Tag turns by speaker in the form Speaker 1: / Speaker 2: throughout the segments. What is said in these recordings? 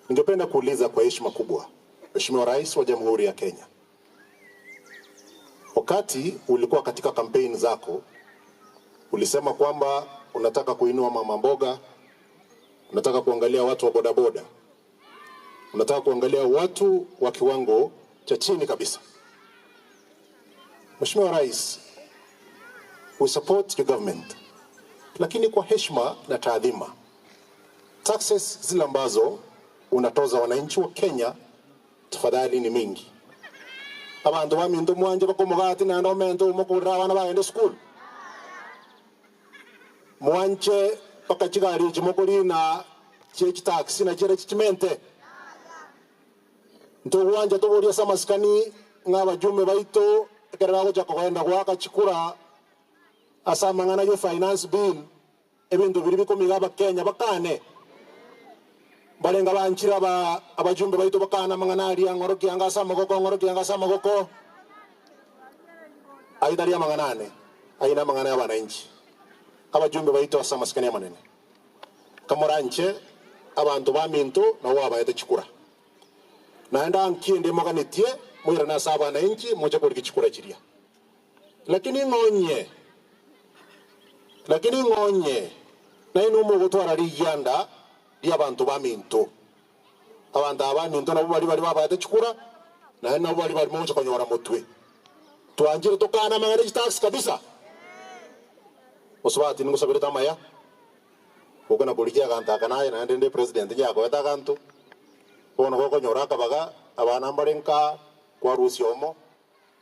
Speaker 1: Ningependa kuuliza kwa heshima kubwa, Mheshimiwa Rais wa Jamhuri ya Kenya, wakati ulikuwa katika kampeni zako ulisema kwamba unataka kuinua mama mboga, unataka kuangalia watu wa bodaboda, unataka kuangalia watu wa kiwango cha chini kabisa. Mheshimiwa Rais, we support your government, lakini kwa heshima na taadhima, taxes zile ambazo unatoza wananchi wa Kenya tafadhali ni mingi. Abanto baminto mwanche bakomogati naende omente omokorera abana bagende school mwanche mpaka chigari echi mokorina chie chitaxi na chire chichimente. Ntogwancha toborie ase amasikani ng'a abajumbe baito ekero bagocha kogenda goaka chikura ase amang'ana ye finance bill ebinto biria bikomiga abakenya bakane. Mbarenge abanchire aba abajumbe baito bakane amang'ana aria ng'orokia anga ase amagoko ng'orokia anga ase amagoko. Ayio tari amang'ana ane, ayio namang'ana y'abanainchi. Abajumbe baito ase amasikani amanene. Kamoranche abanto baminto nabo babaete chikura. Naende anki ende moganetie moirane ase abanainchi moche korigia chikura chiria. Lakini ng'onye, lakini ng'onye nainwe mogotwara rigianda ri'abanto baminto. Abanto aba baminto nabwo baria baria babaete chikura, naende nabwo baria baria mogocha konyora motwe. Twanchire tokane amang'ana e chitax kabisa. Mosubati ningosaberete amaya, gokana korigia aganto aka naye naende inde president nyakoete aganto, bono gokonyora akabaga, abana mbare nka kwarusia omo,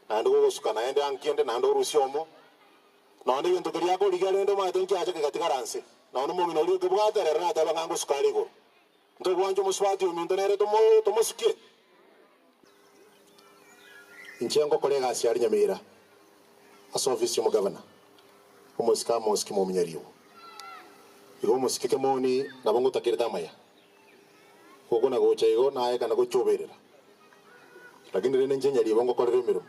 Speaker 1: naende gogosuka naende anki ende naende orusie omo, Nonya negento keria akorigia rende omanyete nkiacha kegatigara nse. Nonya omong'ina oria okebwate rero nateba ng'a ngosuka are igoro. Ntogwancha omosubati ominto nere tomosukie? Inche ngokora egasi aria Nyamira ase ofisi y'omogavana, omosike Amos Kimombi Nyaribo. Igo omosike Kemoni nabo ngotakerete amaya. Gokona gocha igo naye kana gochoberera. Lakini rende inche Nyaribo ngokorera emeremo.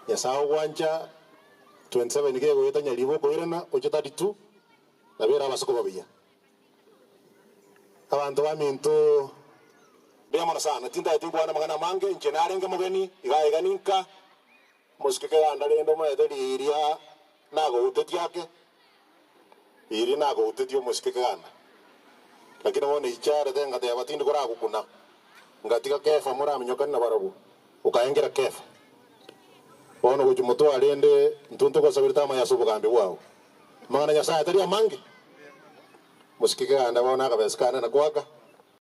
Speaker 1: Nyasae ogwancha 27 kegoeta Nyaribo okoirana oche 32 nabo ere abasoko babuya. Abanto baminto mbuya mono sana, tintageti nkwane amang'ana amange, inche narenge mogeni iga iga ninka, mosike keganda rende omanyete riria nagoutetie ake, riria nagoutetie omosike keganda, lakini bono icharete ngateba tindi koragokuna, ngatiga Kefa moraminyokani nabarabwo, okaengera Kefa. Bono gochia motwe rende intwe ntogosaberete amaya ase obogambi bwao. Amang'ana a Nyasae tari amange. Mosike keganda bono akabesa kane na kwaka.